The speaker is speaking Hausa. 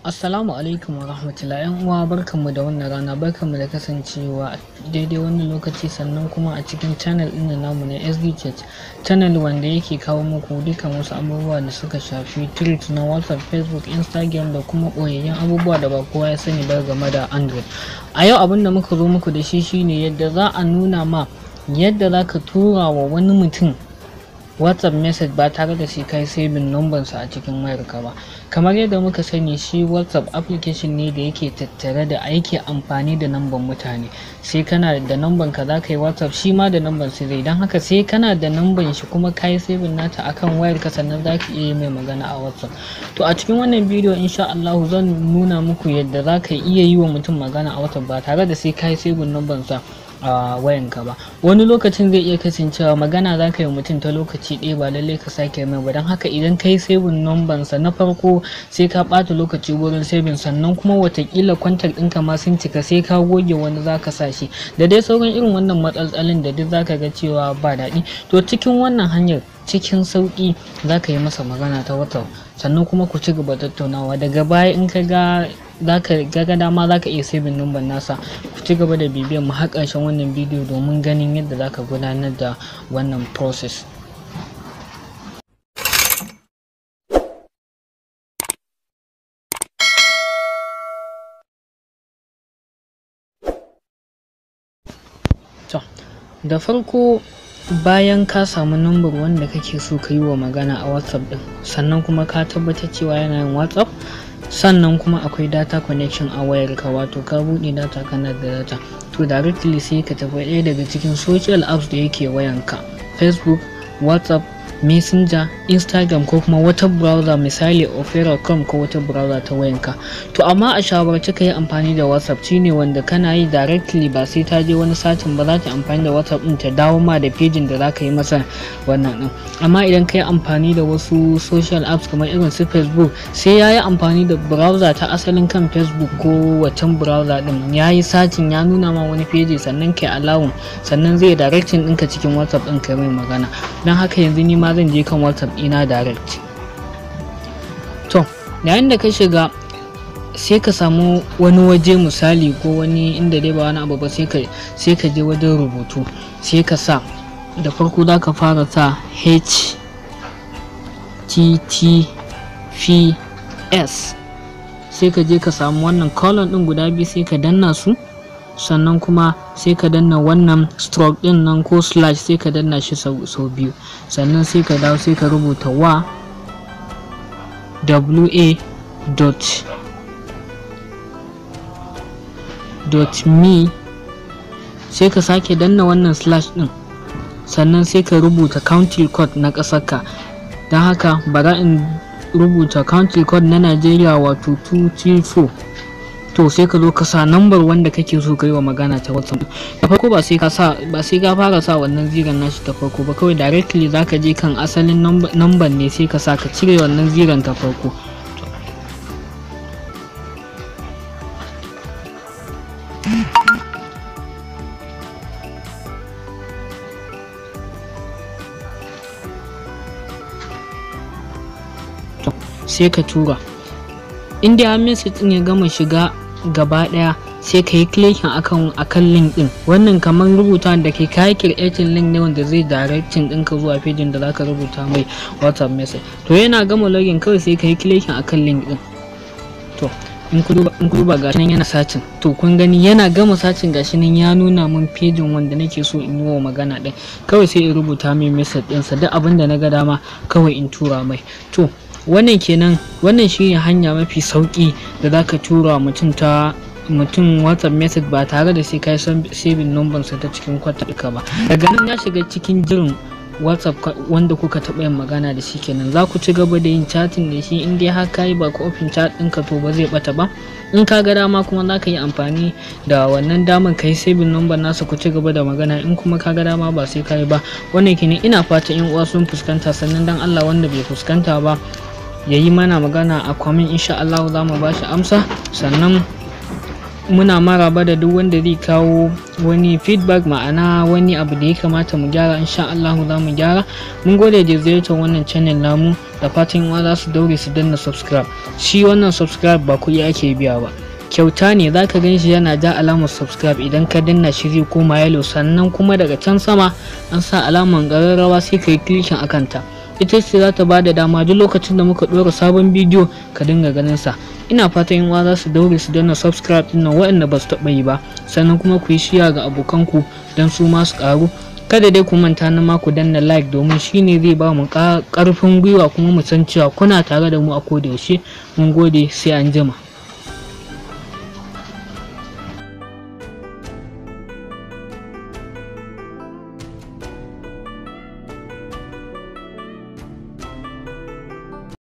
Assalamu alaikum wa rahmatullahi ‘yan uwa, barkanmu da wannan rana, barkanmu da kasancewa a daidai wannan lokaci, sannan kuma a cikin channel ɗin namu na SD Chat, channel wanda yake kawo muku dukkan wasu abubuwa da suka shafi tricks na WhatsApp, Facebook, Instagram da kuma ɓoyayyen abubuwa da ba kowa ya sani ba game da Android. A yau abin da muka zo muku da shi shine yadda za a nuna ma yadda za ka tura wa wani mutum WhatsApp message ba tare da sai kai saving number sa a cikin wayarka ba. Kamar yadda muka sani, shi WhatsApp application ne da yake tattare da aiki amfani da number mutane. Sai kana da number ka za ka yi WhatsApp, shi ma da number sai zai. Don haka sai kana da number shi kuma ka yi saving nata akan wayarka, sannan za ka iya yi mai magana a WhatsApp. To, a cikin wannan bidiyo, insha Allahu, zan nuna muku yadda za ka iya yi wa mutum magana a WhatsApp ba tare da sai ka yi saving number sa a wayanka ba. Wani lokacin zai iya kasancewa magana za ka yi mutum ta lokaci ɗaya, ba lallai ka sake mai ba. Don haka idan ka yi saving number sa na farko, sai ka ɓata lokaci wurin saving, sannan kuma watakila contact ɗinka ma sun cika, sai ka goge wani za ka sa shi, da dai sauran irin wannan matsaltsalin da duk za ka ga cewa ba daɗi. To, cikin wannan hanyar, cikin sauƙi za ka yi masa magana ta WhatsApp, sannan kuma ku ci gaba tattaunawa. Daga baya in ka ga zaka ga dama, za ka iya saving number nasa. Ku ci gaba da bibiyan mu har ƙarshen wannan bidiyo domin ganin yadda za ka gudanar da wannan process. To, da farko, bayan ka samu number wanda kake so ka yi wa magana a WhatsApp din, sannan kuma ka tabbatar cewa yana yin WhatsApp, sannan kuma akwai data connection a wayarka, wato ka buɗe data, kana da data, to directly sai ka tafi ɗaya daga cikin social apps da yake wayanka: Facebook, WhatsApp, Messenger, Instagram, ko kuma wata browser, misali Opera, Chrome, ko wata browser ta wayanka. To, amma a shawarce ka yi amfani da WhatsApp, shine wanda kana yi directly ba sai ta je wani satin ba, za ta amfani da WhatsApp din ta dawo ma da pejin da za ka yi masa wannan din. Amma idan ka yi amfani da wasu social apps kamar irin su Facebook, sai ya yi amfani da browser ta asalin kan Facebook ko wancan browser din, ya yi searching, ya nuna ma wani peji, sannan kai allowing, sannan zai directing ɗinka cikin WhatsApp ɗin kai mai magana. Don haka yanzu ni ma zan je kan WhatsApp ɗina direct. To, yayin da ka shiga, sai ka samu wani waje, misali ko wani inda dai ba wani abu ba, sai ka je wajen rubutu, sai ka sa, da farko za ka fara sa h t t p s, sai ka je ka samu wannan colon ɗin guda biyu, sai ka danna su, sannan kuma sai ka danna wannan stroke din nan ko slash, sai ka danna shi sau biyu, sannan sai ka dawo, sai ka rubuta wa wa dot dot me, sai ka sake danna wannan slash din, sannan sai ka rubuta country code na ƙasarka. Don haka bara in rubuta country code na Najeriya, wato 234. To, sai ka zo ka sa number wanda kake so ka yi wa magana ta WhatsApp. Da farko ba sai ka fara sa wannan ziran nashi ta farko ba, kawai directly zaka je kan asalin number ne, sai ka sa, ka cire wannan ziran ta farko. Sai ka tura. In dai har message din ya gama shiga gaba daya, sai ka yi clicking akan link din. Wannan kamar rubuta da ke kai creating link ne wanda zai directing ɗinka zuwa page da zaka rubuta mai WhatsApp message. To, yana gama login, kawai sai ka yi clicking akan link din. To, in ku duba, gashi nan yana searching. To, kun gani, yana gama searching, gashi nan ya nuna mun pejin wanda nake so in yi wa magana din. Kawai sai in rubuta mai message ɗinsa, duk abin da na ga dama kawai in tura mai. To, wannan kenan. Wannan shine hanya mafi sauki da zaka tura mutum ta mutum WhatsApp message ba tare da sai kai saving number sa ta cikin contact ka ba. Daga nan ya shiga cikin jirin WhatsApp wanda kuka taɓa yin magana da shi. Kenan za ku ci gaba da yin chatting da shi. In dai har ka yi ba ka open chat ɗinka, to ba zai bata ba. In ka ga dama kuma, za ka yi amfani da wannan damar ka yi saving number nasa, ku ci gaba da magana. In kuma ka ga dama, ba sai ka yi ba. Wannan kenan. Ina fatan yan uwa sun fuskanta. Sannan dan Allah, wanda bai fuskanta ba ya yi mana magana a comment, insha Allah za mu ba shi amsa. Sannan Muna maraba da duk wanda zai kawo wani feedback, ma'ana wani abu da ya kamata mu gyara, insha Allah za mu gyara. Mun gode da ziyartar wannan channel namu, da fatan wa za su daure su danna subscribe. Shi wannan subscribe ba kuɗi ake biya ba, kyauta ne. Za ka gan shi yana ja alamar subscribe, idan ka danna shi zai koma yellow. Sannan kuma daga can sama an sa alamar ƙararrawa, sai ka yi clicking akan ta. Ita ce za ta ba da dama duk lokacin da muka ɗora sabon bidiyo ka dinga ganin sa. Ina fatan yan uwa za su daure su danna subscribe ɗin nan, waɗanda ba su taɓa yi ba. Sannan kuma ku yi share ga abokanku don su ma su ƙaru. Kada dai ku manta na ma ku danna like, domin shine zai ba mu ƙarfin gwiwa kuma mu san cewa kuna tare da mu a koda yaushe. Mun gode, sai an jima.